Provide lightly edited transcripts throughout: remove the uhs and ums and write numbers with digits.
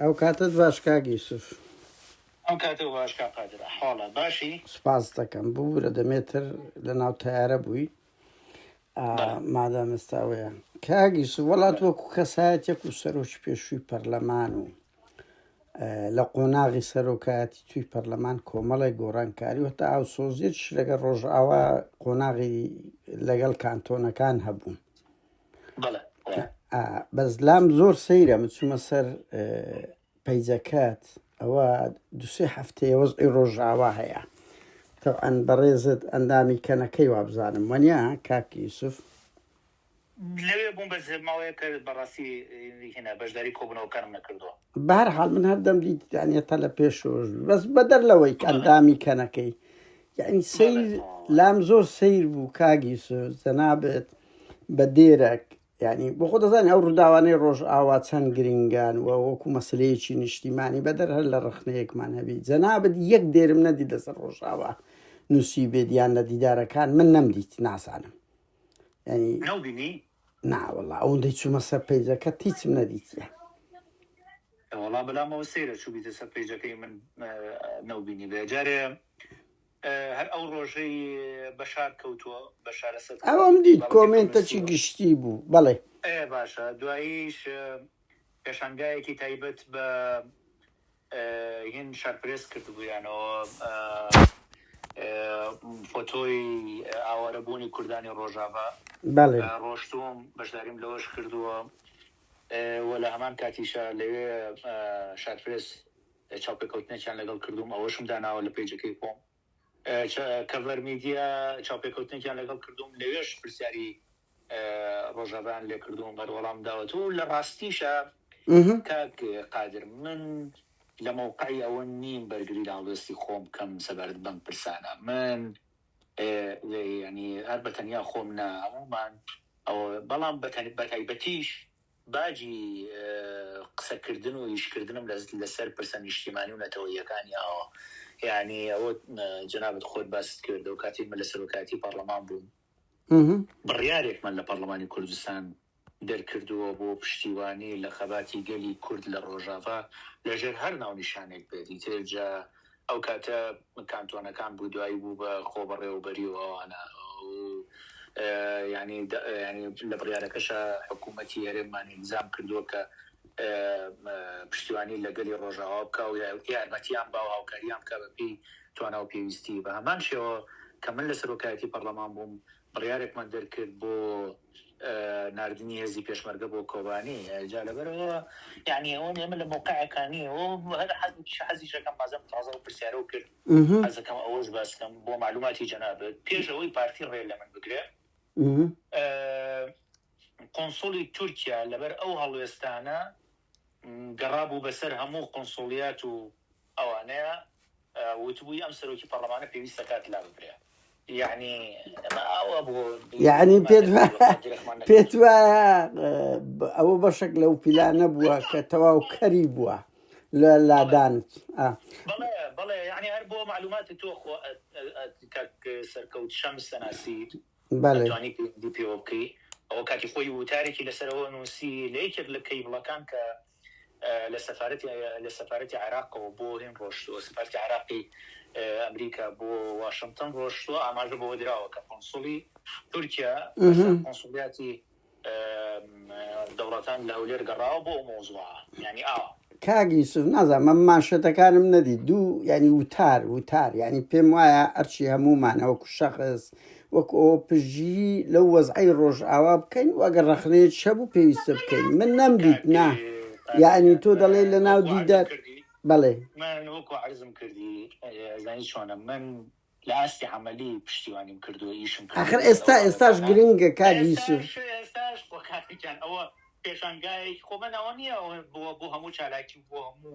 ئەو کاتەت باش کاک یوسف. ئەو کاتەو باش کاک قادر ئەحواڵە باشی؟ سوپاست دەکەم ببورە دەمێتر لە ناو تەیارە بووی بەڵێ مادام ئێستا ئەوەیە کاک یوسف وەڵات بەڵێ وەکو کەسایەتێک و سەرۆکی پێشووی پەرلەمان و لە قۆناغی سەرۆکایەتی توی پەرلەمان کۆمەڵێک گۆڕانکاری و هەتا هاوسۆزیەکیش لەگەڵ ڕۆژئاوا قۆناغی لەگەڵ کانتۆنەکان هەبوو. بەڵێ بەڵێ. بەس لام زۆر سەیرە من چوومە سەر پەیجەکەت ئەوە دوسێ هەفتەیە وەزعی ڕۆژئاوا هەیە تەبعەن بەڕێزت ئەندامی کەنەکەی وابزانم وەنیە کاک یوسف؟ لەوێ بووم بەس ماوەیەکە بەڕاستی هینا بەشداری کۆبوونەوەکانم نەکردووە. بەهەرحاڵ من هەردەم دیت یانی هەتا لە پێشەوەش بووی بەس بەدەر لەوەی کە بەڵێ ئەندامی کەنەکەی یعنی بەڵێ سەیر بەڵێ. لام زۆر سەیر بوو کاک یوسف جەنابت بە دێرەک یعنی بۆ خۆ دەزانی ئەو ڕووداوانەی ڕۆژئاوا چەند گرنگان و وەکو مەسلەیەکی نیشتیمانی بەدەر هەر لە ڕەخنەیەکمان هەبی جەنابت یەک دێرم نەدی لەسەر ڕۆژئاوا نووسی بێت یان لە دیدارەکان من نەمدیت نازانم یعنی نەوبینی؟ نا وەڵا ئەوەندەی چوومە سەر پەیجەکەت هیچم نەدیتیە. وەڵا بەلامەوە سەیرە چووبیتە سەر پەیجەکەی من نەوبینی بێ جارێ هەر ئەو ڕۆژەی بەشار کەوتووە بەشارە سەد ئەوەم دیت بابەتێکم کۆمێنتەکی نووسیوە گشتی بوو بەڵێ. ئێ باشە دواییش پێشانگایەکی تایبەت بە هین شارپرێس کردبوویانەوە فۆتۆی ئاوارەبوونی کوردانی ڕۆژاڤا بەڵێ. ڕۆشتووم بەشداریم لەوەش کردووە و لە هەمان کاتیشا لەوێ شارپرێس چاوپێکەوتنێکیان لەگەڵ کردووم ئەوەشم داناوە لە پەیجەکەی خۆم کەڤەر میدیا چاوپێکەوتنێکیان لەگەڵ کردووم لەوێش پرسیاری ڕۆژاڤایان لێکردووم بەر وەڵام داوەتەوە و لە ڕاستیشا کاک قادر من لە مەوقعی ئەوە نیم بەرگری لە هەڵوێستی خۆم بکەم سەبارەت بەم پرسانە من یانی هەر بە تەنیا خۆم نا هەموومان ئەوە بەڵام بە تایبەتیش باجی قسەکردن و ئیشکردنم لەسەر پرسە نیشتیمانی و نەتەوەییەکانی ئاوە یانی ئەوە جەنابت خۆت باست کرد ئەو کاتەی من لە سەرۆکایەتی پەڕلەمان بووم بڕیارێکمان لە پەڕلەمانی کوردستان دەرکردووە بۆ پشتیوانی لە خەباتی گەلی کورد لە ڕۆژاڤا لەژێر هەر ناونیشانێک بێت ئیتر جا ئەو کاتە کانتۆنەکان بوو دوایی بوو بە خۆبەڕێوەبەری و ئەوانە و یانی یانی لە بڕیارەکەشا حکوومەتی هەرێممان ئیلزام کردووە کە پشتیوانی لە گەلی ڕۆژاوا بکا و یارمەتیان با و هاوکاریان بکا بە پێی توانا و پێویستی. بە هەمان شێوە کە من لە سەرۆکایەتی پەڕلەمان بووم بڕیارێکمان دەرکرد بۆ ناردنی هێزی پێشمەرگە بۆ کۆبانی جا لەبەرئەوە یانی ئەوە ئێمە لە مەوقعێکا نییە و هەر حەزیشەکەم مازەم تازە ئەو پرسیارەو کرد حەزەکەم ئەوەش باس کەم بۆ مەعلوماتی جەنابت پێش ئەوەی پارتی ڕێ لە من بگرێ قونسوڵی تورکیا لەبەر ئەو هەڵوێستانە گەڕابوو بەسەر هەموو قونسوڵیات و ئەوانەیا وتبووی ئەم سەرۆکی پەڕلەمانە پێویستە کات لاببرێ یەعنی ئەمە ئاوا بۆ یەعنی پێت پێت وایە ئەوە بەشێک لەو پیلانە بووە کە تەواو کەری بووە لە لادانت بەڵێ بەڵێ یەعنی هەر بۆ مەعلوماتی تۆ خۆ کاک سەرکەوت شەمس ئەناسی بەڵێ. ئەتوانی پەیوەندی پێوە بکەی ئەوە کاتی خۆی وتارێکی لەسەرەوە نووسی لە یەکێک لە کەیبڵەکان کە لە سەفارەتی لە سەفارەتی عێراقەوە بۆ هین ڕۆشتووە سەفارەتی عێراقی ئەمریکا بۆ واشنتن ڕۆشتووە ئاماژە بەوە دراوە کە قونسوڵی تورکیا بەسەر قونسوڵیاتی دەوڵەتان لە هەولێر گەڕاوە بۆ ئەو مەوزوعە یانی ئاوا. کاک یوسف نازانم ئەم مانشێتەکانم نەدی دوو یعنی وتار وتار یعنی پێم وایە ئەرچی هەموومانە وەکو شەخس وەکو ئەوە پشتگیری لەو وەزعەی ڕۆژئاوا بکەین و ئەگەر ڕەخنەیەکیش هەبوو پێویستە بکەین من نەمدیت کاک نا قادر یعنی گیان تۆ دەڵێی من لە ناو وەکو عەرزم دیدار کردی بەڵێ من وەکو عەرزم کردی ئەزانی چۆنە من لە ئاستی عەمەلی پشتیوانیم کردووە ئیشم کردووە ئاخر لەسەر ئەو ئێستا ئێستاش بابەتانە گرنگە کاک یوسف ئێستاش ئێستاش خۆ کاک گیان ئەوە پێشانگایەکی خۆ من ئەوە نییە بۆ بۆ هەموو چالاکی و بۆ هەموو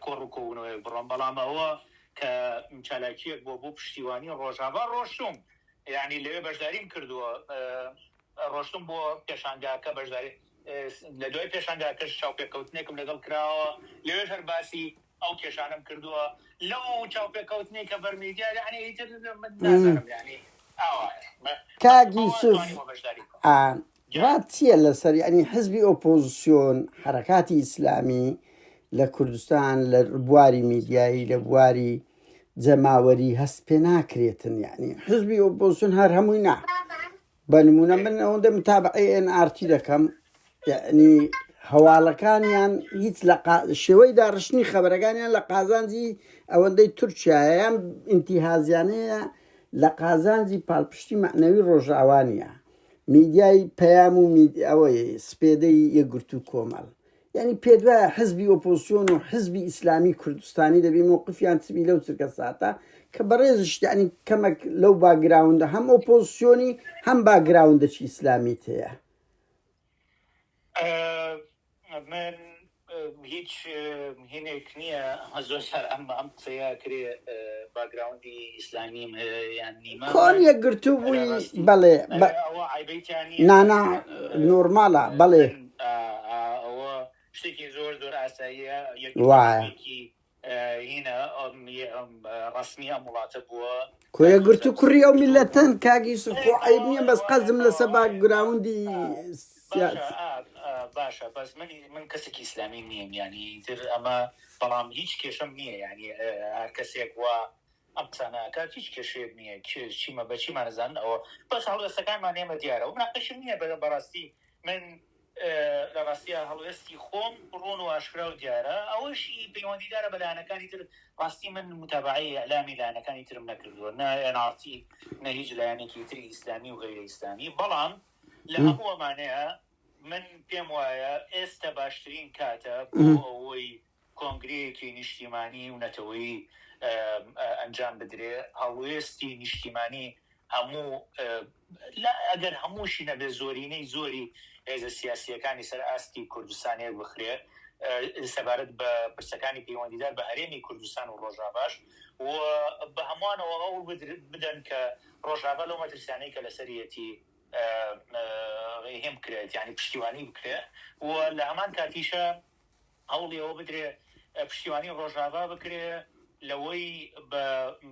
کۆڕ و کۆبوونەوەیەک بڕۆم بەڵام ئەوە کە چالاکییەک بووە بۆ پشتیوانی ڕۆژاڤا ڕۆشتووم یانی لەوێ بەشداریم کردووە ڕۆشتوم بۆ پێشانگاکە بەشداری لە دوای پێشانگاکەش چاوپێکەوتنێکم لەگەڵ کراوە لەوێش هەر باسی ئەو کێشانەم کردووە لەو چاوپێکەوتنەی کە بەر میدیا یعنی ئیتر من نازانم یعنی ئاوایە کاک بەوە یوسف توانیومە بەشداری بکەم ئا گیان ڕات چییە لەسەر یعنی حزبی ئۆپۆزسیۆن حەرەکاتی ئیسلامی؟ لە کوردستان لە بواری میدیایی لە بواری جەماوەری هەست پێ ناکرێتن یعنی حزبی ئۆپۆزیسیۆن هەر هەمووی نا بە نمونە من ئەوەندە متابعەی ئێن ئارتی دەکەم یعنی هەواڵەکانیان هیچ لە شێوەی داڕشتنی خەبەرەکانیان لە قازانجی ئەوەندەی تورکیایان ئینتیهازیانەیە لە قازانجی پاڵپشتی مەعنەوی ڕۆژاوا نییە میدیای پەیام و ئەوەی سپێدەی یەکگرتوو کۆمەڵ یانی پێت وایە حزبی ئۆپۆزسیۆن و حزبی ئیسلامی کوردستانی دەبی مەوقفیان چ بی لەو چرکە ساتە کە بەڕێزیشت یانی کەمەک لەو باگراوندە هەم ئۆپۆزسیۆنی هەم باگراوندەکی ئیسلامیت هەیە؟ من هیچ هینێک نییە زۆر جار ئەم ئەم قسەیە کرێ باگراوندی ئیسلامیم هەیە یان نیمە کۆن یەکگرتوو بووی بەڵێ ئەوە عیبەی تیا نییە نانا نۆرمالە بەڵێ ئەوە شتێکی زۆر زۆر ئاساییە وایە یەکێکی هینە ڕسمی ئەم وڵاتە بووە کۆ یەکگرتوو کوڕی ئەو میللەتەن کاک یوسف خۆ عەیب نییە بەس قەزم لەسەر باکگراوندی سیاسی باشە بەس من من کەسێکی ئیسلامی نیم یعنی تر ئەمە بەڵام هیچ کێشەم نییە یعنی هەر کەسێک وا ئەم قسانە ئەکات هیچ کێشەیەک نییە چیمە بە چیمان ئەزانن ئەوە بەس هەڵوێستەکانمان ئێمە دیارە و مناقەشم نییە بەڕاستی من لە ڕاستیا هەڵوێستی خۆم ڕوون و ئاشکرا و دیارە ئەوەشی پەیوەندیدارە بە لایەنەکانی تر ڕاستی من متابعەی ئیعلامی لایەنەکانی ترم نەکردووە نە ئێن ئاڕ تی نە هیچ لایەنێکی تری ئیسلامی و غەیرە ئیسلامی بەڵام لە هەموو ئەمانەیە من پێم وایە ئێستە باشترین کاتە بۆ ئەوەی کۆنگرەیەکی نیشتیمانی و نەتەوەیی ئەنجام بدرێ، هەڵوێستی نیشتیمانی هەموو ئەگەر هەمووشی نەبێ زۆرینەی زۆری هێزە سیاسییەکانی سەر ئاستی کوردستان یەک بخرێ سەبارەت بە پرسەکانی پەیوەندیدار بە هەرێمی کوردستان و ڕۆژاڤاش و بە هەمووانەوە هەوڵ بدەن کە ڕۆژاڤا لەو مەترسیانەی کە لەسەریەتی هێم بکرێت یانی پشتیوانی بکرێ و لە هەمان کاتیشا هەوڵی ئەوە بدرێ پشتیوانی ڕۆژاڤا بکرێ لەوەی بە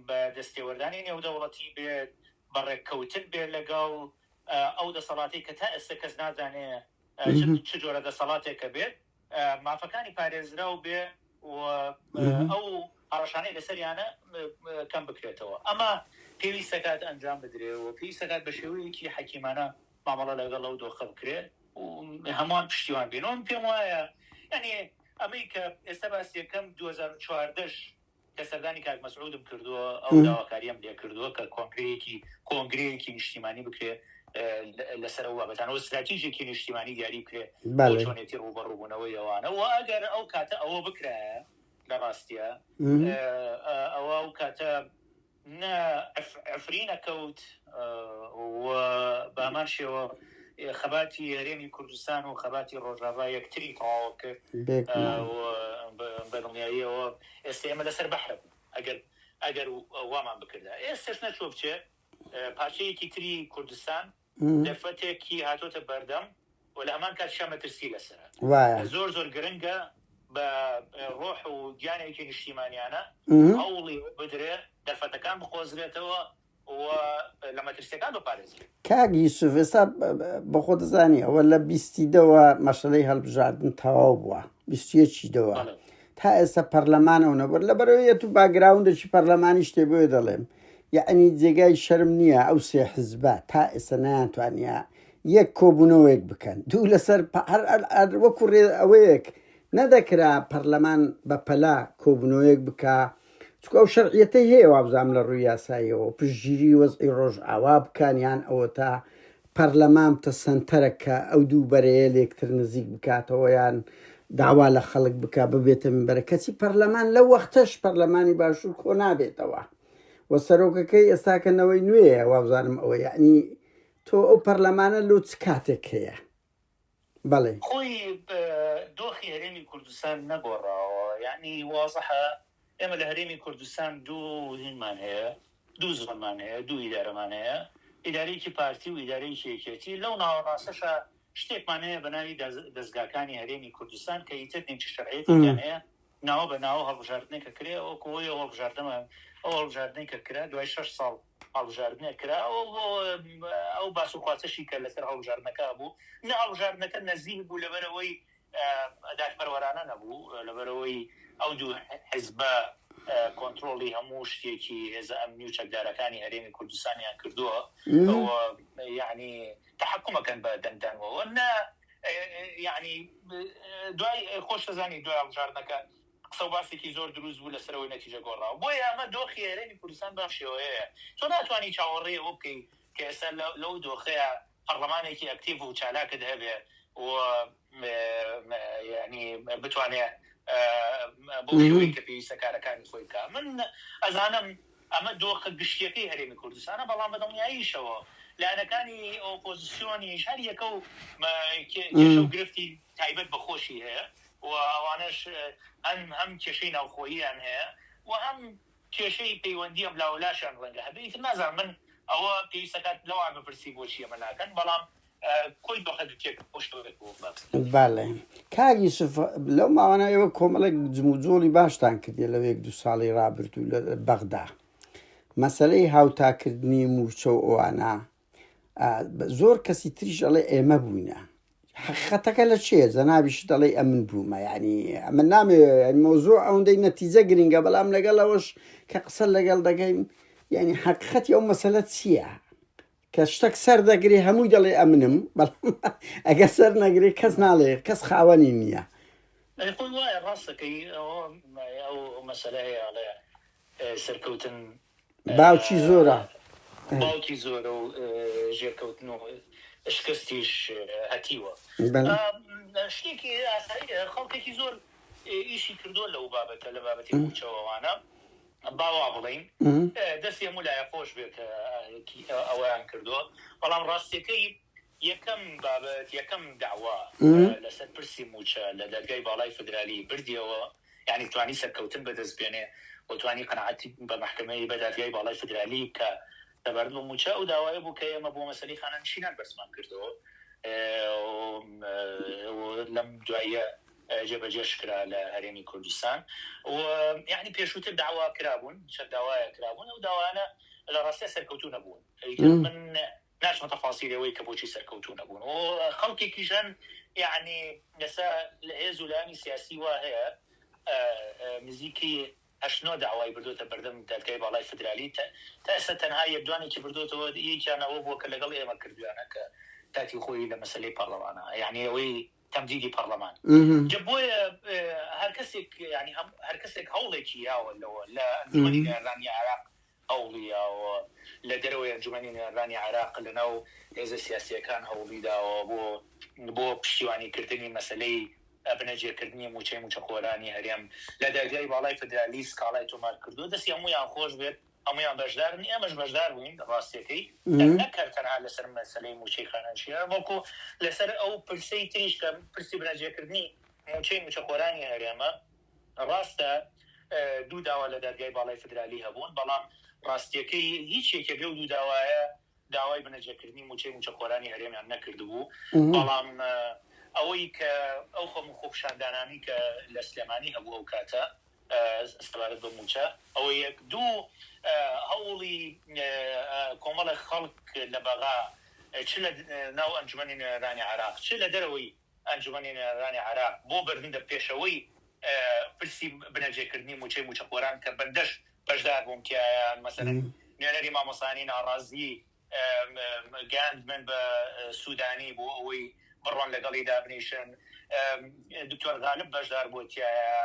بە دەستێوەردانی نێودەوڵەتی بێت، بە ڕێککەوتن بێت لەگەڵ ئەو دەسەڵاتەی کە تا ئێستا کەس نازانێ چ جۆرە دەسەڵاتێکە بێت، مافەکانی پارێزراو بێ و ئەو هەڕەشانەی لەسەریانە کەم بکرێتەوە. ئەمە پێویستەکات ئەنجام بدرێ و پێویستەکات بە شێوەیەکی حەکیمانە مامەڵە لەگەڵ ئەو دۆخە بکرێ و هەمووان پشتیوان بین و من پێم وایە یانی ئەمەی کە ئێستا باسی یەکەم 2014 کە سەردانی کاک مەسعودم کردووە ئەو داواکاریەم لێ کردووە کە کۆنگرەیەکی کۆنگرەیەکی نیشتیمانی بکرێ لەسەر ئەو بابەتانە و ستراتیژێکی نیشتیمانی دیاری بکرێ بۆ چۆنێتی ڕووبەڕووبوونەوەی ئەوانە و ئەگەر ئەو کاتە ئەوە بکرایە لە ڕاستیە ئەوە ئەو کاتە نە عەفرین ئەکەوت و بە هەمان شێوە خەباتی هەرێمی کوردستان و خەباتی ڕۆژاڤا یەکتری تەواو کرد بە دڵنیاییەوە ئێستا ئێمە لەسەر بەحرە بوو ئەگەر ئەگەر وامان بکردا ئێستش نەچوە بچێ پارچەیەکی تری کوردستان دەرفەتێکی هاتۆتە بەردەم و لە هەمان کاتیشا مەترسی لەسەرە. وایە. زۆر زۆر گرنگە بە ڕۆح و گیانێکی نیشتیمانیانە هەوڵی ئەوە بدرێ دەرفەتەکان بقۆزرێتەوە و لە مەترسیەکان بپارێزرێت. کاک یوسف ئێستا بەخۆ دەزانی ئەوە لە بیستی دەوە مەسەلەی هەڵبژاردن تەواو بووە بیستیەکی دەوە تا ئێستا پەرلەمان ئەو نەبوو لەبەرەوە یەت و باگراوندێکی پەرلەمانی شتێ بۆیە دەڵێم یەعنی جێگای شەرم نییە ئەو سێ حزبە تا ئێستا نەیانتوانیە یەک کۆبوونەوەیەک بکەن دوو لەسەر هەر وەکو ڕێ ئەوەیەک نەدەکرا پەرلەمان بە پەلە کۆبوونەوەیەک بکا چونکە ئەو شەرعیەتەی هەیە وابزانم لە ڕووی یاساییەوە پشتگیری وەزعی ڕۆژئاوا بکەن یان ئەوەتا پەرلەمان بتە سەنتەرەک کە ئەو دوو بەرەیە لێکتر نزیک بکاتەوە یان داوا لە خەڵک بکا ببێتە مینبەرە کەچی پەرلەمان لەو وەختەش پەرلەمانی باشوور کۆ نابێتەوە و سەرۆکەکەی ئێستاکە نەوەی نوێیە وابزانم ئەوە یعنی تۆ ئەو پەرلەمانە لۆ چ کاتێک هەیە؟ بەڵێ. خۆی دۆخی هەرێمی کوردستان نەگۆڕاوە یانی وازحە ئێمە لە هەرێمی کوردستان دوو هینمان هەیە دوو زۆنمان هەیە دوو ئیدارەمان هەیە ئیدارەیەکی پارتی و ئیدارەیەکی یەکێتی لەو ناوەڕاستەشا شتێکمان هەیە بە ناوی دەزگاکانی هەرێمی کوردستان کە ئیتر نیمچە شەرعیەتێکیان هەیە ناوە بە ناوە هەڵبژاردنێک کە کرێ وەکو ئەوەی ئەو هەڵبژاردنەمان ئەو هەڵبژاردنەی کە کرا دوای شەش ساڵ هەڵبژاردنێک کرا ئەو باس و خواسەشی کە لەسەر هەڵبژاردنەکە بوو نە هەڵبژاردنەکە نەزیه بوو لەبەرئەوەی. دادپەروەرانە نەبوو، لەبەرئەوەی ئەو دوو حزبە کۆنترۆڵی هەموو شتێکی هێزە ئەمنی و چەکدارەکانی هەرێمی کوردستانیان کردووە و یەعنی تەحەکوم ئەکەن بە دەنگدانەوە. نە یەعنی دوای خۆش دەزانی دوای هەڵبژاردنەکە قسە و باسێکی زۆر دروست بوو لەسەر ئەوەی نەتیجە گۆڕاوە. بۆیە ئەمە دۆخی هەرێمی کوردستان بەم شێوەیەیە. تۆ ناتوانی چاوەڕێی ئەوە بکەی کە ئێستا لەو دۆخەیە پەڕلەمانێکی ئەکتیڤ و چالاکت هەبێ و یانی بتوانێ بەو شێوەی کە پێویستە کارەکانی خۆی بکا. من ئەزانم ئەمە دۆخە گشتیەکەی هەرێمی کوردستانە، بەڵام بە دڵنیاییشەوە لایەنەکانی ئۆپۆزسیۆنیش هەر یەکە و کێشە و گرفتی تایبەت بە خۆشی هەیە و ئەوانەش هەم هەم کێشەی ناوخۆییان هەیە و هەم کێشەی پەیوەندی ئەملاولاشیان ڕەنگە هەبێ، ئیتر نازانم من ئەوە پێویستە کات لەوان بپرسی بۆچی ئەمە ناکەن، بەڵام کۆی دۆخە گشتیەکە بەو شێوەیە بوو باس. بەڵێ کاک یوسف لەو ماوانە ئێوە کۆمەڵێک جموجۆڵی باشتان کردیە لەو یەک دوو ساڵی ڕابردوو لە بەغدا مەسەلەی هاوتاکردنی مووچە و ئەوانە زۆر کەسی تریش ئەڵێ ئێمە بووینە حقیقەتەکە لە چێ جەنابیشت دەڵێ ئەمن بوومە یعنی ئەمە نامێ مۆزوع ئەوەندەی نەتیجە گرنگە بەڵام لەگەڵ ئەوەش کە قسە لەگەڵ دەکەین یعنی حقیقەتی ئەو مەسەلە چییە کە شتەک سەر دەگرێ هەمووی دەڵێ ئەمنم بەڵام ئەگە سەر نەگرێ کەس ناڵێ کەس خاوەنی نییە. ئەی خۆی وایە ڕاستەکەی ئەو مەسەلە هەیە ئەڵێ سەرکەوتن باوکی زۆرە. باوکی زۆرە و ژێرکەوتن و شکستیش هەتیوە. شتێکی ئاساییە خەڵکێکی زۆر ئیشی کردووە لەو بابەتە لە بابەتی مووچە و ئەوانە با وا بڵێین دەستی هەموو لایە خۆش بێ کە ئەوەیان کردووە بەڵام ڕاستیەکەی یەکەم بابەت یەکەم دەعوا لەسەر پرسی مووچە لە دادگای باڵای فیدرالی بردیەوە یانی توانی سەرکەوتن بەدەست بێنێ و توانی قەناعەتی بە مەحکەمەی بە دادگای باڵای فیدرالی بکا سەبارەت بە مووچە ئەو داوایە بوو کە ئێمە بۆ مەسەلەی خانەنشینان بەرزمان کردەوە و لەم دواییە جێبەجێش کرا لە هەرێمی کوردستان و یانی پێشووتر داوا کرابوون چەند داوایە کرابوون ئەو داوایانە لە ڕاستیا سەرکەوتوو نەبوون ئیتر من ناچمە تەفاسیلی ئەوەی کە بۆچی سەرکەوتوو نەبوون و خەڵکێکیش هەن یەعنی ئێستا لە هێز و لایەنی سیاسی وا هەیە نزیکی هەشت نۆ داوای بردۆتە بەردەم دادگای باڵای فیدرالی تا ئێستا تەنها یەک دوانێکی بردۆتەوە یەکیان ئەوە بووە کە لەگەڵ ئێمە کردویانە کە کاتی خۆی لە مەسەلەی پەڕلەمانە یەعنی ئەوەی تەمدیدی پەڕلەمان جا بۆیە هەر کەسێک یەعنی هەر کەسێک هەوڵێکی یاوە لەوە لە ئەنجومەنی نوێنەرانی عێراق هەوڵی یاوە، لە دەرەوەی ئەنجومەنی نوێنەرانی عێراق لە ناو هێزە سیاسییەکان هەوڵی داوە بۆ بۆ پشتیوانی کردنی مەسەلەی بنەجێکردنی مووچەی مووچەخۆرانی هەرێم لە دادگای باڵای فیدرالی سکاڵای تۆمار کردووە. دەستی هەموویان خۆش بێت، هەموویان بەشدارن، ئێمەش بەشدار بووین ڕاستییەکەی نەک هەر تەنها لەسەر مەسەلەی مووچەی خانەنشینان بەڵکو لەسەر ئەو پرسەی تریش کە پرسی بنەجێکردنی مووچەی مووچەخۆرانی هەرێمە. ڕاستە دوو داوا لە دادگای باڵای فیدرالی هەبوون، بەڵام ڕاستییەکەی هیچ یەکێک لەو دوو داوایە داوای بنەجەکردنی مووچەی مووچەخۆرانی هەرێمیان نەکردبوو. بەڵام ئەوەی کە ئەو هەموو خۆپیشاندانانەی کە لە سلێمانی هەبوو ئەو کاتە سەبارەت بە مووچە، ئەوە یەک. دوو، هەوڵی کۆمەڵێک خەڵک لە بەغا چ لە ناو ئەنجومەنی نوێنەرانی عێراق چ لە دەرەوەی ئەنجومەنی نوێنەرانی عێراق بۆ بردنە پێشەوەی پرسی بنەجێکردنی مووچەی مووچەخۆران کە بەندەش بەشدار بووم تیایا، مەسەلەن نوێنەری مامۆستایانی ناڕازی گەیاند من بە سوودانی بۆ ئەوەی بڕۆن لەگەڵی دابنیشن، دکتۆر غالب بەشدار بووە تیایا،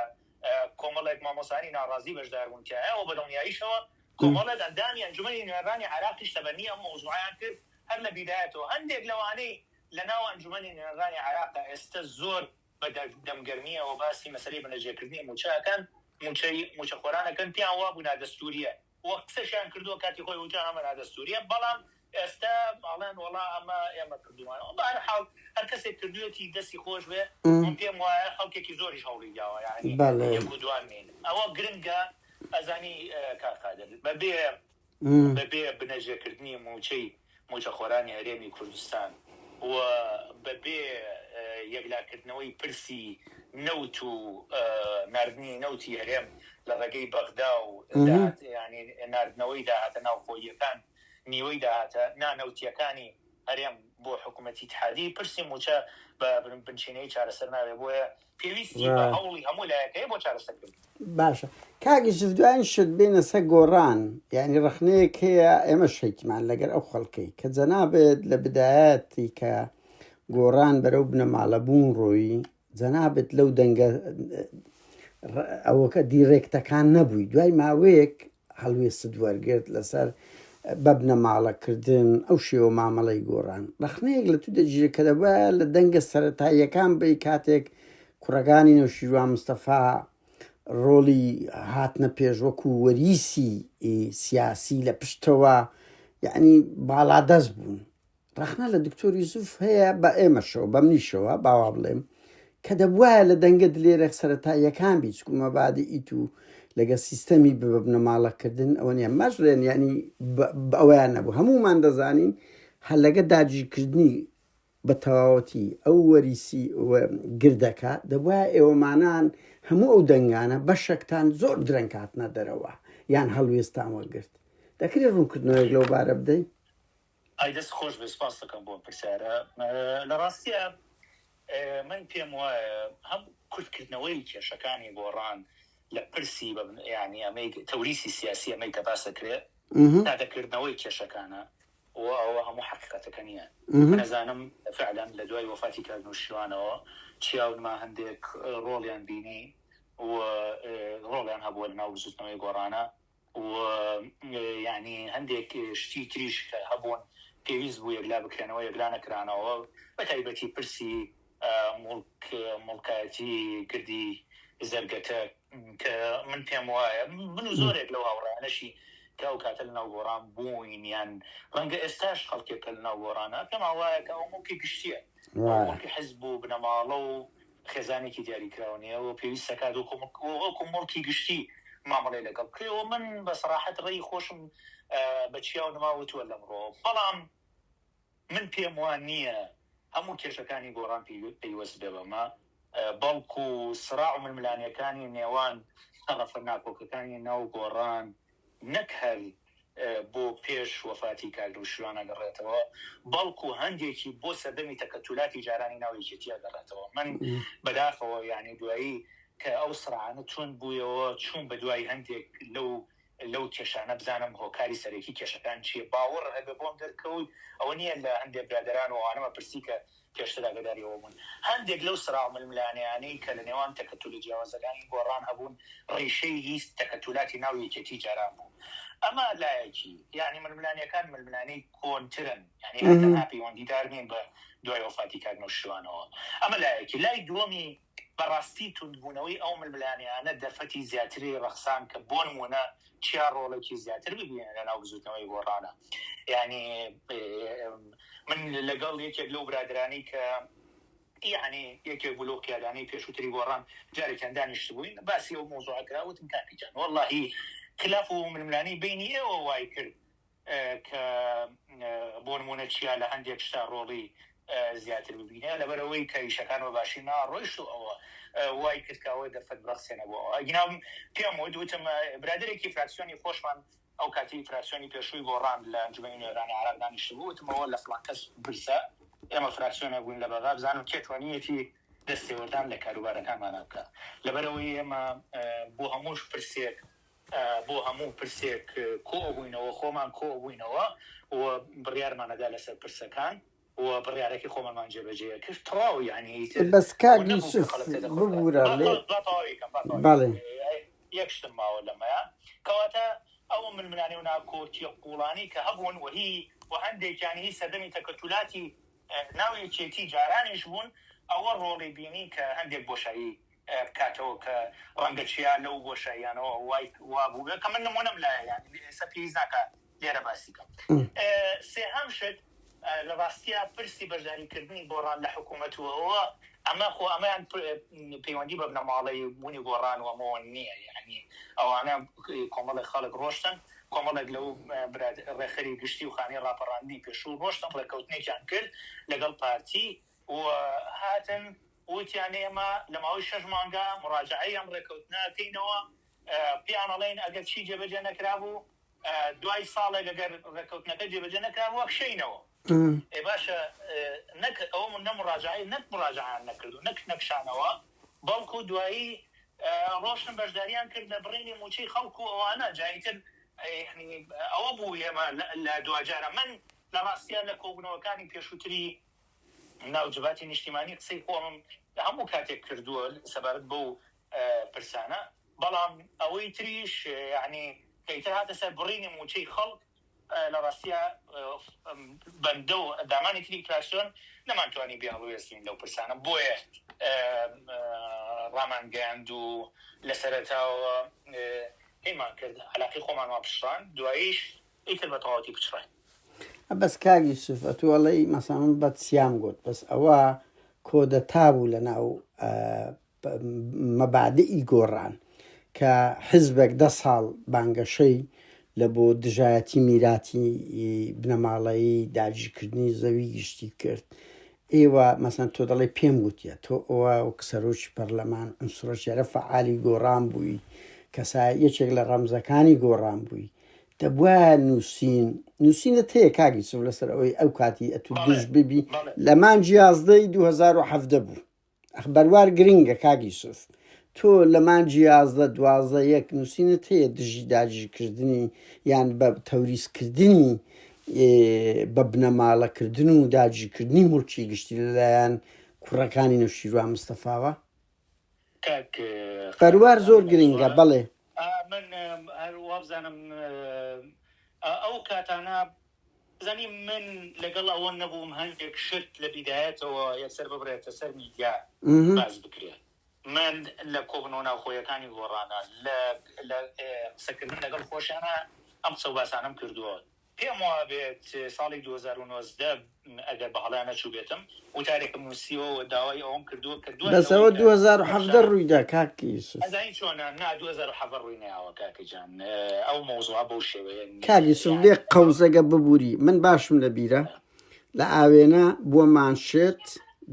کۆمەڵێک مامۆستایانی ناڕازی بەشدار بوون تیایا و بەدڵنیاییشەوە کۆمەڵێک ئەندامی ئەنجومەنی نوێنەرانی عێراقیش تەبەنی ئەم مەوزوعەیان کرد هەر لە بیدایەتەوە هەندێک لەوانەی لە ناو ئەنجومەنی نوێنەرانی عێراقا ئێستە زۆر بە دەمگەرمییەوە باسی مەسەلەی بنەجێکردنی مووچە ئەکەن، مووچەی مووچەخۆران ئەکەن، پێیان وابوو نادەستوورییە و قسەشیان کردووە کاتی خۆی وتیان ئەمە نادەستوورییە، بەڵام ئێستە ئەڵێن وەڵا ئەمە ئێمە کردوومانە. بە هەر حاڵ هەر کەسێک کردوویەتی دەستی خۆش بێ، من پێم وایە خەڵکێکی زۆریش هەوڵی داوە، یەعنی یەک و دوان نین. ئەوە گرنگە ئەزانی کاک قادر بەبێ بەبێ بنەجێکردنی مووچەی مووچەخۆرانی هەرێمی کوردستان و بەبێ یەکلاکردنەوەی پرسی نەوت و ناردنی نەوتی هەرێم لە ڕێگەی بەغدا و داهات یانی ناردنەوەی داهاتە ناوخۆییەکان نیوەی داهاتە نانەوتییەکانی. هەرێم بۆ حکوومەتی ئیتحادی، پرسی مووچە بە بنچینەیی چارەسەر نابێ، بۆیە پێویستی بە هەوڵی هەموو لایەک هەیە بۆ چارەسەرکردنی. باشە کاک یوسف دوایین شت بێینە سەر گۆڕان یانی ڕەخنەیەک هەیە ئێمەش هەیتمان لەگەر ئەو خەڵکەی کە جەنابت لە بدایەتی کە گۆڕان بەرەو بنەماڵە بوون ڕۆیی جەنابت لەو دەنگە ئەوەکە دیرێکتەکان نەبووی دوای ماوەیەک هەڵوێستت وەرگرت لەسەر بە بنەماڵەکردن ئەو شێوە مامەڵەی گۆڕان ڕەخنەیەک لە تو دەگیرێت کە دەبوایە لە دەنگە سەرەتاییەکان بی کاتێک کوڕەکانی نەوشیروان مستەفا ڕۆڵی هاتنە پێش وەکو وەریسی سیاسی لە پشتەوە یعنی باڵادەست بوون ڕەخنە لە دکتۆر یوسف هەیە بە ئێمەشەوە بە منیشەوە با وا بڵێم کە دەبوایە لە دەنگە دلێرە سەرەتاییەکان بی چکو مەبادی ئیت و لەگە سیستەمی بە بنەماڵەکردن ئەوە نیە مەژرێن ینی ئەوەیان نەبوو هەمومان دەزانین هەر لەگە داگیرکردنی بە تەواوەتی ئەو وەریسی گردەکە دەبوایە ئێوەمانان هەموو ئەو دەنگانە بەشەکتان زۆر درەنگ هاتنە دەرەوە یان هەڵوێستان وەرگرت دەکرێت ڕوونکردنەوەیەک لەو بارە بدەین؟ ئای دەست خۆش بێ سپاست دەکەم بۆ ئەم پرسیارە. لە ڕاستیا من پێم وایە هەم کورتکردنەوەی کێشەکانی گۆڕان لە پرسی بە یانی ئەمەی تەوریسی سیاسی ئەمەی کە باس دەکرێ سادەکردنەوەی کێشەکانە و ئەوە هەموو حەقیقەتەکە نییە. من ئەزانم فعلەن لە دوای وەفاتی کاک نەوشیروانەوە چیا و نما هەندێک ڕۆڵیان بینی و ڕۆڵیان هەبووە لە ناو بزووتنەوەی گۆڕانە و یانی هەندێک شتی تریش کە هەبوون پێویست بوو یەکلا بکرێنەوە یەکلا نەکرانەوە بە تایبەتی پرسی موڵک موڵکایەتی گردی زەرگەتە کە من پێم وایە من و زۆرێک لەو هاوڕێیانەشی کە ئەو کاتە لەناو گۆڕان بووین یان ڕەنگە ئێستاش خەڵکێک کە لەناو گۆڕانە پێمان وایە کە ئەو موڵکی گشتییە ئەو موڵکی حزب و بنەماڵە و خێزانێکی دیاریکراو نییە و پێویست دەکات وەکو موڵکی گشتی مامەڵەی لەگەڵ بکرێت و من بە سەراحەت ڕێی خۆشم بە چیا و نما وتووە لەمڕۆوە، بەڵام من پێم وا نییە هەموو کێشەکانی گۆڕان پەیوەست بێ بەمە، بەڵکو سراع و ململانێکانی نێوان تەڕەفە ناکۆکەکانی ناو گۆڕان نەک هەر بۆ پێش وەفاتی کاک نەوشیروان ئەگەڕێتەوە، بەڵکو هەندێکی بۆ سەردەمی تەکەتولاتی جارانی ناو یەکێتی ئەگەڕێتەوە. من بەداخەوە یانی دوایی کە ئەو سڕعانە توند بوویەوە چووم بە دوای هەندێک لەو لەو کێشانە بزانم هۆکاری سەرەکی کێشەکان چییە، باوەڕ هەبێ بۆم دەرکەوت ئەوە نییە لە هەندێک برادەران و ئەوانەمە پرسی کە پێشتر ئاگاداری ئەوە بوون هەندێک لەو سراع و ململانێیانەی کە لە نێوان تەکەتولە جیاوازەکانی گۆڕان هەبوون ڕیشەی هی تەکەتولاتی ناو یەکێتی جاران بوو. ئەمە لایەکی، یانی ململانێکان ململانێی کۆنترن، یانی هەر تەنها پەیوەندیدار نین بە دوای وەفاتی کاک نەوشیروانەوە. ئەمە لایەکی. لای دووەمی بە ڕاستی توندبوونەوەی ئەو ململانێیانە دەرفەتی زیاتری ڕەخسان کە بۆ نموونە چیا ڕۆڵێکی زیاتر ببینێ لە ناو بزووتنەوەی گۆڕانە. یانی من لەگەڵ یەکێک لەو برادەرانەی کە یانی یەکێک بوو لەو قیادانەی پێشووتری گۆڕان جارێکیان دانیشتبووین باسی ئەو مەوزوعە کرا وتم کاکە گیان وەڵاهی خلاف و ململانێی بەینی ئێوە وای کرد کە بۆ نموونە چیا لە هەندێک شتا ڕۆڵی زیاتر ببینێ لەبەرئەوەی کە ئیشەکان بە باشی ناڕۆیشت و ئەوە وای کرد کە ئەوە دەرفەت بڕەخسێنە بۆ ئەوە. ئەگینا پێم وت وتم برادەرێکی فراکسیۆنی خۆشمان ئەو کاتی فراکسیۆنی پێشووی گۆڕان لە ئەنجومەنی نوێنەرانی عێراق دانیشتبوو وتم ئەوە لە فڵان کەس بپرسە ئێمە فراکسیۆنێک بووین لە بەغا بزانم کێ توانیویەتی دەستێوەردان لە کاروبارەکانمانا بکا لەبەرئەوەی ئێمە بۆ هەموو پرسێک بۆ هەموو پرسێک کۆئەبووینەوە، خۆمان کۆئەبووینەوە و بڕیارمان ئەدا لەسەر پرسەکان و بڕیارەکەی خۆمانمان جێبەجێ ئەکرد، تەواو یانی ئیتر بەس کاک ئەوە نەبوو کە یوسف خەڵک تێدەکۆشا. ببورە با لێ با با تەواوی کەم، با تەواوی بەڵێ. کەم، یەک شتم ماوە لەمەیا، کەواتە ئەو ململانێ و ناکۆکییە قووڵانەی کە هەبوون و هی و هەندێکیان هی سەردەمی تەکەتولاتی ناو یەکێتی جارانیش بوون، ئەوە ڕۆڵی بینی کە هەندێک بۆشایی بکاتەوە کە ڕەنگە چیا لەو بۆشاییانەوە وای وا بووبێ کە من نموونەم لایە یانی ئێستا پێویست ناکا لێرە باسی کەم. سێهەم شت لە ڕاستیا پرسی بەشداریکردنی گۆڕان لە حکوومەت و ئەوە ئەمە خۆ ئەمەیان پەیوەندی بە بنەماڵەی بوونی گۆڕان و ئەمەوە نییە یانی ئەوانە کۆمەڵێک خەڵک ڕۆشتن کۆمەڵێک لەو براد ڕێکخەری گشتی و خانەی ڕاپەڕاندنی پێشوو ڕۆشتن ڕێککەوتنێکیان کرد لەگەڵ پارتی و هاتن وتیان ئێمە لە ماوەی شەش مانگا موراجەعەی ئەم ڕێککەوتنە ئەکەینەوە، پێیان ئەڵێین ئەگەر چی جێبەجێ نەکرابوو دوای ساڵێک ئەگەر ڕێککەوتنەکە جێبەجێ نەکرابوو ئەکشێینەوە. ئێ باشە نەک ئەوە نە مڕاجعەی نەک مڕاجعەیان نەکردو نەک نەکشانەوە بەڵکو دوایی ڕۆشتن بەشداریان کرد لە بڕینی موچەی خەڵک و ئەوانە جا ئیتر یەعنی ئەوە بوو ئێمە لە دواجارە من لە ڕاستیا لە کۆبوونەوەکانی پێشووتری ناو جڤاتی نیشتیمانی قسەی خۆمم لە هەموو کاتێک کردووە سەبارەت بەو پرسانە بەڵام ئەوەی تریش یەعنی کە ئیتر هاتە سەر بڕینی موچەی خەڵک لە ڕاستیا بەندە و ئەندامانی تری فراکسیۆن نەمانتوانی بێ هەڵوێست بین لەو پرسانە، بۆیە ڕامانگەیاند و لە سەرەتاوە هینمان کرد، عەلاقەی خۆمانمان پچڕاند، دواییش ئیتر بە تەواوەتی پچڕاین. بەس کاک یوسف ئەتوو ئەڵێی مەسەڵەن من بە چیام گوت بەس ئەوە کۆدەتا بوو لەناو مەبادئی گۆڕان کە حزبێک دە ساڵ بانگەشەی لە بۆ دژایەتی میراتی بنەماڵەیی داگیرکردنی زەوی گشتی کرد ئێوە مەسەن تۆ دەڵێ پێم وتە تۆ ئەوە وەک سەرۆکی پەرلەمان عنسرەشێرە فەعالی گۆڕان بووی کەسا یەکێک لە ڕەمزەکانی گۆڕان بووی دەبوایە نووسین نووسینت هەیە کاک یوسف لەسەر ئەوەی ئەو کاتی ئەتو دژ ببی لە مانگی یازدەی 2017 بوو ئەخ بەروار گرنگە کاک یوسف تۆ لە مانگی 11 دوازدە یەک نووسینت هەیە دژی داگیرکردنی یان بە تەوریسکردنی بە بنەماڵەکردن و داگیرکردنی موڵکی گشتی لەلایەن کوڕەکانی نەوشیروان مستەفاوە؟ کاک بەروار زۆر گرنگە بەڵێ. من هەر وابزانم ئەو کاتانە زانی من لەگەڵ ئەوە نەبووم هەندێک شت لە بیدایەتەوە یەکسەر ببرێتە سەر میدیا باس بکرێ من لە کۆبنەوە ناوخۆیەکانی گۆڕانە لە قسەکردن لەگەڵ خۆشیانە ئەم قسە و باسانەم کردووە پێم وابێت ساڵی 2019 ئەگەر بە هەڵەیا نەچووبێتم وتارێکم نووسیوە و داوای ئەوەم کردووە کە دوای بەس ئەوەی ئەوە کە 2017 ڕوویدا کاک یوسف. ئەزانی چۆنە نا 2017 ڕووی نەیاوە کاکە جان ئەو مەوزوعە بەو شێوەیە کاک یوسف بێ یانی قەوزەگە ببوری من باشم لە بیرە لە ئاوێنە بووە مانشێت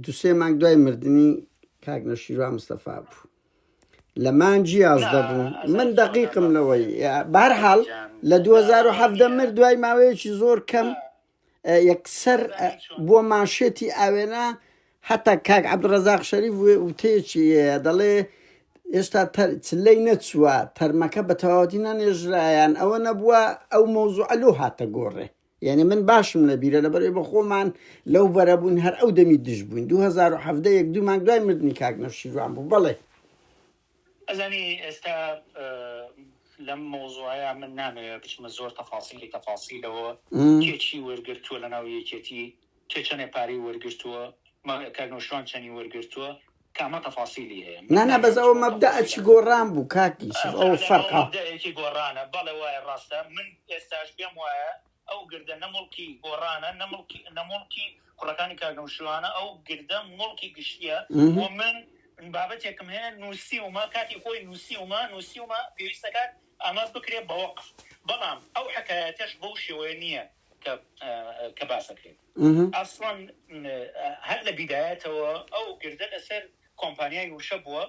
دوسێ مانگ دوای مردنی کاک نەوشیروان مستەفا بوو. لە مانگی 11 بوو من دەقیقم لەوەی بارحاڵ لە 2017 مرد دوای ماوەیەکی زۆر کەم یەکسەر بووە مانشێتی ئاوێنە هەتا کاک عەبدولڕەزاق شەریف وتەیەکی دەڵێ هێشتا چلەی نەچووە تەرمەکە بە تەواوەتی نەنێژرایان ئەوە نەبووە ئەو مەوزوعە لۆ هاتە گۆڕێ یعنی من باشم لە بیرە لەبەر بە خۆمان لەو بەرە بوون هەر ئەو دەمی دژ بووین 2017 یەک دوو مانگ دوای مردنی کاک نەوشیروان بوو بەڵێ. ئەزانی ئێستا لەم مەوزوعەیا من نامەوێ بچمە زۆر تەفاسیلی تەفاسیلەوە کێ چی وەرگرتووە لەناو یەکێتی کێ چەنێ پارەی وەرگرتووە کاک نەوشیروان چەنی وەرگرتووە کامە تەفاسیلی هەیە من نا نا بەس نامەوێ ئەوە بچمە ئەو مەبدەئەکی تەفاسیلانە گۆڕان بوو کاک یوسف ئەوە فعلا ئەوە فەرقە. مەبدەئێکی گۆڕانە بەڵێ وایە ڕاستە من ئێستاش پێم وایە ئەو گردە نە موڵکی گۆڕانە نە موڵکی نە موڵکی کوڕەکانی کاک نەوشیروانە ئەو گردە موڵکی گشتیە و من بابەتێکم هەیە نووسیومە کاتی خۆی نووسیومە نووسیومە پێویست دەکات ئەمە بکرێت بە وەقف بەڵام ئەو حەکایەتەش بەو شێوەیە نییە کە کە باس ئەکرێت ئەسڵەن هەر لە بیدایەتەوە ئەو گردە لەسەر کۆمپانیای وشە بووە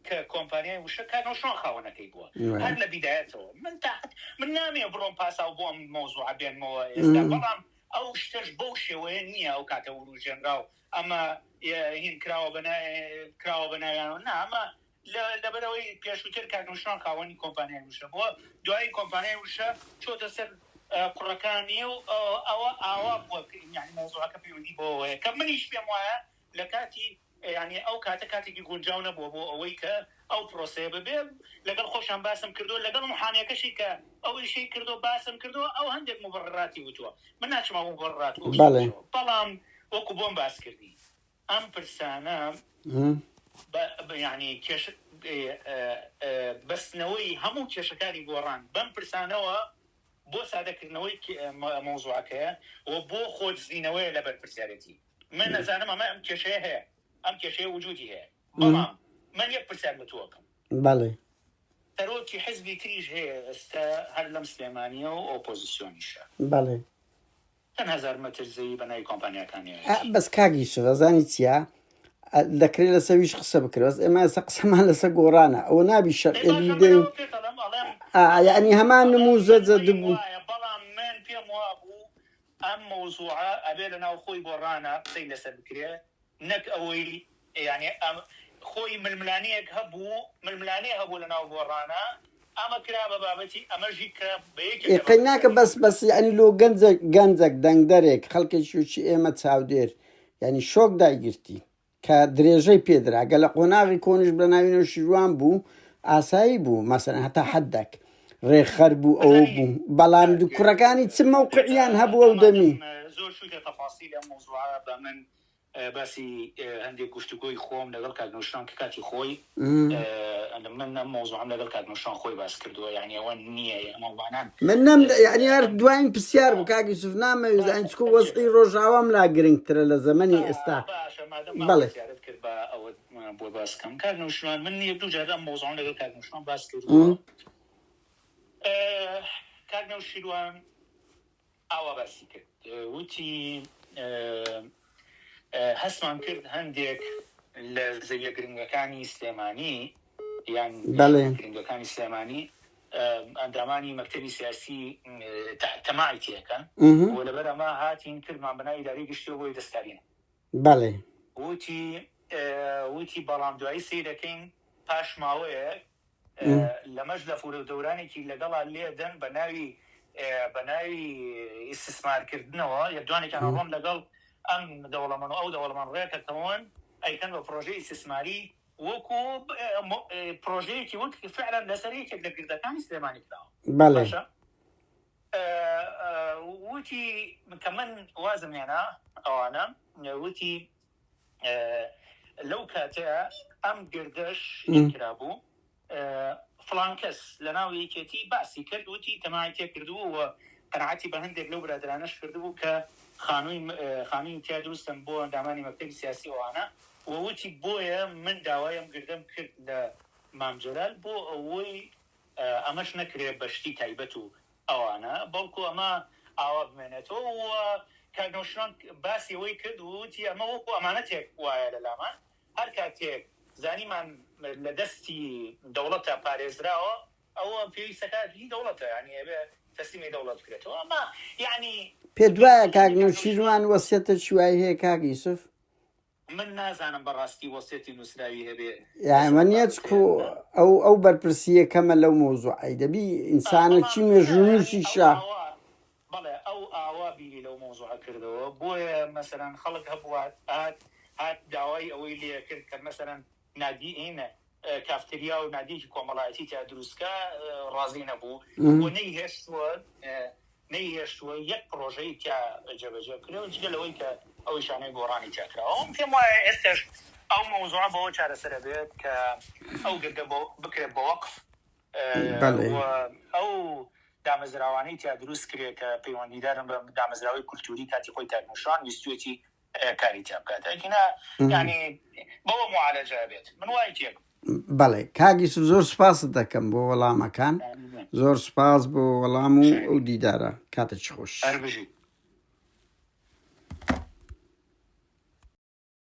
کە کۆمپانیای وشە کاک نەوشیروان خاوەنەکەی بووە هەر لە بیدایەتەوە من تاقەت من نامەوێ بڕۆم پاساو بۆ ئەم مەوزوعە بێنمەوە ئێستا بەڵام ئەو شتەش بەو شێوەیە نییە ئەو کاتە وروژێنراو ئەمە هین کراوە بە کراوە بە ناویانەوە نا ئەمە لەبەرئەوەی پێشووتر کاک نەوشیروان خاوەنی کۆمپانیای وشە بووە دوایی کۆمپانیای وشە چۆتە سەر کوڕەکانی و ئەوە ئاوا بووە یانی مەوزوعەکە پەیوەندی بەوەوە هەیە کە منیش پێم وایە لە کاتی یانی ئەو کاتە کاتێکی گونجاو نەبووە بۆ ئەوەی کە ئەو پرۆسەیە ببێ لەگەڵ خۆشیان باسم کردووە لەگەڵ محامیەکەشی کە ئەو ئیشەی کردووە باسم کردووە ئەو هەندێک موبەڕڕاتی وتووە من ناچمە موبەڕڕات و ئەو بەڵێ. شتانەشەوە بەڵام وەکو بۆم باس کردی ئەم پرسانە بە یانی کێش بەستنەوەی هەموو کێشەکانی گۆڕان بەم پرسانەوە بۆ سادەکردنەوەی مەوزوعەکەیە و بۆ خۆدزینەوەیە لە بەرپرسیارێتی. من ئەزانم ئەمە ئەم کێشەیە هەیە، ئەم کێشەیە وجودی هەیە، بەڵام من یەک پرسیار لە تۆ ئەکەم. بەڵێ. سەرۆکی حزبی تریش هەیە ئێستا هەر لەم سلێمانییە و ئۆپۆزسیۆنیشە. بەڵێ. چەند هەزار مەتر زەوی بە ناوی کۆمپانیاکانیەوەیەتی. بەس کاک یوسف ئەزانی چیە دەکرێت لەسەر ویش قسە بکرێت بەس ئێمە ئێستا قسەمان لەسەر گۆڕانە ئەوە نابی ئەی شەرعیەت باشە من بدەین ئەوە پێت ئەڵێم ئەڵێم یعنی ئەڵێم هەمان ئەڵێم نموزەجە من دبوو وایە بەڵام من پێم وابوو ئەم مەوزوعە. مەوزوعە ئەبێ لە ناو خۆی گۆڕانا قسەی لەسەر بکرێ نەک ئەوەی یانی ئەم خۆی ململانێیەک هەبوو ململانێ هەبوو لە ناو گۆڕانا ئەمە کرا بە بابەتی ئەمەژی کرا بە یەکێک ئێ لە قەی ناکە بابەتەکانی بەس بەس یانی لۆ گەنجەک گەنجەک دەنگدەرێک خەڵکێکی وەکی ئێمە چاودێر یانی شۆک دایگرتی. کە درێژەی پێدرا گەر لە قۆناغی کۆنیش بە ناوی نەوشیروان بوو ئاسایی بوو مەسەلەن هەتا حەدەک ڕێکخەر بوو ئەوە ئەزانی بوو بەڵام کاک دوو کوڕەکانی چ مەوقعیان هەبوو ئەو دەمی؟ مادەم زۆر چوویتە تەفاسیل ئەم مەوزوعە بە من باسی هەندێک گفتوگۆی خۆم لەگەڵ کاک نەوشیروان کە کاتی خۆی من ئەم مەوزوعەم لەگەڵ کاک نەوشیروان خۆی باس کردووە یانی ئەوە نییە ئێمە وانان من نەم یعنی هەر دوایین پرسیار بوو کاک یوسف نامەوێت زانین چکۆ وەزعی ڕۆژاوام لا گرنگترە لە زەمەنی ئێستا باشە مادەم ئەو بەڵێ پرسیارت کرد با ئەوەت بۆ باس کەم کاک نەوشیروان من یەک دوو جار ئەم مەوزوعەم لەگەڵ کاک نەوشیروان باس کردووە کاک نەوشیروان ئاوا باسی کرد وتی هەستمان کرد هەندێک لە زەویە گرنگەکانی سلێمانی یان بەڵێ. گرنگەکانی سلێمانی ئەندامانی مەکتەبی سیاسی تەماعی تێکەن و لەبەر ئەمە هاتین کردمان بەناو ئیدارەی گشتیەوە بۆی دەستکاری بەڵێ. وتی وتی بەڵام دوایی سەیرەکەین پاش ماوەیەک لەمەش لە فورە دەورانێکی لەگەڵا لێدەن بە ناوی بە ناوی ئیستسمارکردنەوە یەک دوانێکیان ئەڕۆن لەگەڵ ئەم دەوڵەمەند و ئەو دەوڵەمەند ڕێکەکەون ئەیکەن بە پرۆژەی ئیستسماری وەکو پرۆژەیەکی وەک فعلا لەسەر یەکێک لە گردەکانی سلێمانی کراوە بەڵێ. باشە وتی کە من وازم هێنا ئەوانە وتی لەو کاتە ئەم گردەش کرابوو فڵان کەس لە ناو یەکێتی باسی کرد وتی تەمای تێ کردبوو و قەناعەتی بە هەندێک لەو برادەرانەش کردبوو کە خانووی خانووی تیا دروستن بۆ ئەندامانی مەکتەبی سیاسی ئەوانە و وتی بۆیە من داوای ئەم گردەم کرد لە مام جەلال بۆ ئەوەی ئەمەش نەکرێ بە شتی تایبەت و ئەوانە بەڵکو ئەمە ئاوا بمێنێتەوە و کاک نەوشیروان باسی ئەوەی کرد و وتی ئەمە وەکو ئەمانەتێک وایە لە لامان هەر کاتێک زانیمان لە دەستی دەوڵەتە پارێزراوە ئەوە پێویستەکە هی دەوڵەتە یانی ئەبێ تەسلیمی دەوڵەت بکرێتەوە ئەمە یانی پێت وایە کاک نەوشیروان وەسیەتێکی وای هەیە کاک یوسف؟ من نازانم بەڕاستی وەسیەتی نوسراوی هەبێ یاوە لەسەر نیە بابەتەیە چکو ئەو ئەو بەرپرسیە کەمە لەو مەوزوعەی دەبی ئینسانەکی بەڵام یانی ئەو مێژوونووسیشە. ئاوا بەڵێ ئەو ئاوا بیری لەو مەوزوعە کردەوە بۆیە مەسەلەن خەڵک هەبوو هات هات هات داوای ئەوەی لێ کرد کە مەسەلەن نادی ئینە کافتریا و نادیەکی کۆمەڵایەتی تیا دروست کا ڕازی نەبوو و نەیهێشتووە نەیهێشتووە یەک پڕۆژەی تیا جێبەجێ بکرێ و جگە لەوەی کە ئەو ئیشانەی گۆڕانی تیا کراوە من پێم وایە ئێستاش ئەو مەوزوعە بەوە چارەسەر ئەبێت کە ئەو گردە بۆ بکرێت بە وەقف بەڵێ. و ئەو دامەزراوانەی تیا دروست کرێ کە پەیوەندیدارن بە دامەزراوەی کولتووری کاتی خۆی کاک نوشان ویستویەتی کاری تیا بکات ئەگینا یانی بەوە موعالەجە ئەبێت من وای تێک بەڵێ کاک یوسف زۆر سوپاست دەکەم بۆ وەڵامەکان زۆر سوپاس بۆ وەڵام و ئەو دیدارە کاتێکی خۆش. هەر بژیت.